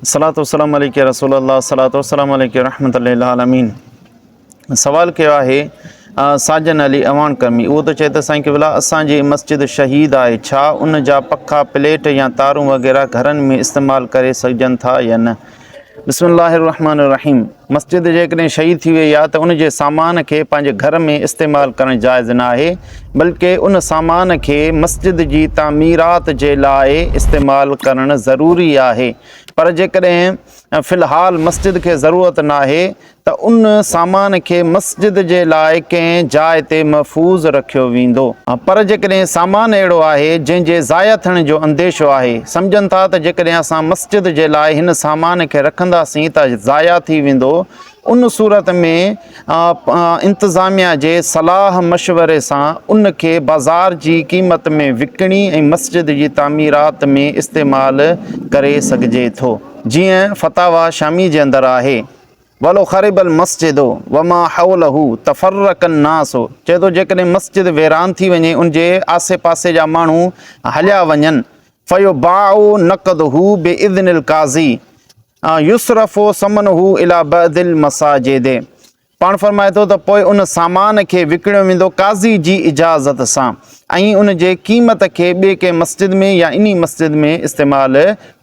الصلوة والسلام عليڪ يا رسول الله الصلوة والسلام عليڪ يا رحمت للعالمين سوال ڪيو آهي ساجن علي اعواڻ ڪرمي اهو ٿو چئي ته سائين قبلا اسان جي مسجد شهيد آهي ڇا ان جا پکا پليٽ يا تارون وغيره گهرن ۾ استعمال ڪري سگهجن ٿا يا نه بسم الله الرحمن الرحيم مسجد جيڪڏهن شهيد ٿي وئي آهي ته ان جي سامان کي پنهنجي گهر ۾ استعمال ڪرڻ جائز نه آهي بلڪه ان سامان کي مسجد جي تعميرات جي لاء استعمال ڪرڻ ضروري آهي پر جيڪڏهن في الحال مسجد کي ضرورت ناهي ته ان سامان کي مسجد جي لاء ڪنهن جاء تي محفوظ رکيو ويندو. پر جيڪڏهن سامان اهڙو آهي جنهن جي ضايع ٿيڻ جو انديشو آهي، سمجهن ٿا ته جيڪڏهن اسان مسجد جي لاء هن سامان کي رکنداسين ته ضايع ٿي ويندو، ان صورت ۾ انتظاميا جي صلاح مشوري سان ان کي بازار جي قيمت ۾ وڪڻي ۽ مسجد جي تعميرات ۾ استعمال ڪري سگهجي ٿو. جيئن فتاويٰ شامي جي اندر آهي. ولو خرب المسجد وما حوله تفرق الناس چئي ٿو جيڪڏهن مسجد ويران ٿي وڃي ان جي آسي پاسي جا ماڻهو هليا وڃن فيباع نقده باذن القاضي يصرف ثمنه الى بعض المساجد پاڻ فرمائي ٿو ته پوء ان سامان کي وڪڻيو ويندو قاضي جي اجازت سان ۽ ان جي قيمت کي ٻي ڪنهن مسجد ۾ يا انهي مسجد ۾ استعمال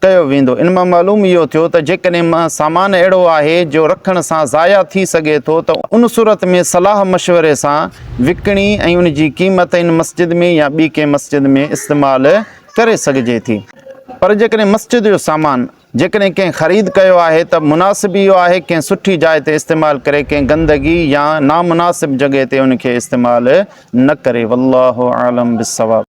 ڪيو ويندو. ان مان معلوم اهو ٿيو ته جيڪڏهن سامان اهڙو آهي جو رکڻ سان ضايع ٿي سگهي ٿو ته ان صورت ۾ صلاح مشوري سان وڪڻي ۽ ان جي قيمت ان مسجد ۾ يا ٻي ڪنهن مسجد ۾ استعمال ڪري سگهجي ٿي. پر جيڪڏهن مسجد جو سامان جيڪڏهن ڪنهن خريد ڪيو آهي ته مناسب اهو آهي ڪنهن سٺي جاء تي استعمال ڪري ڪنهن گندگي يا نامناسب جڳهه تي ان کي استعمال نه ڪري والله اعلم بالصواب.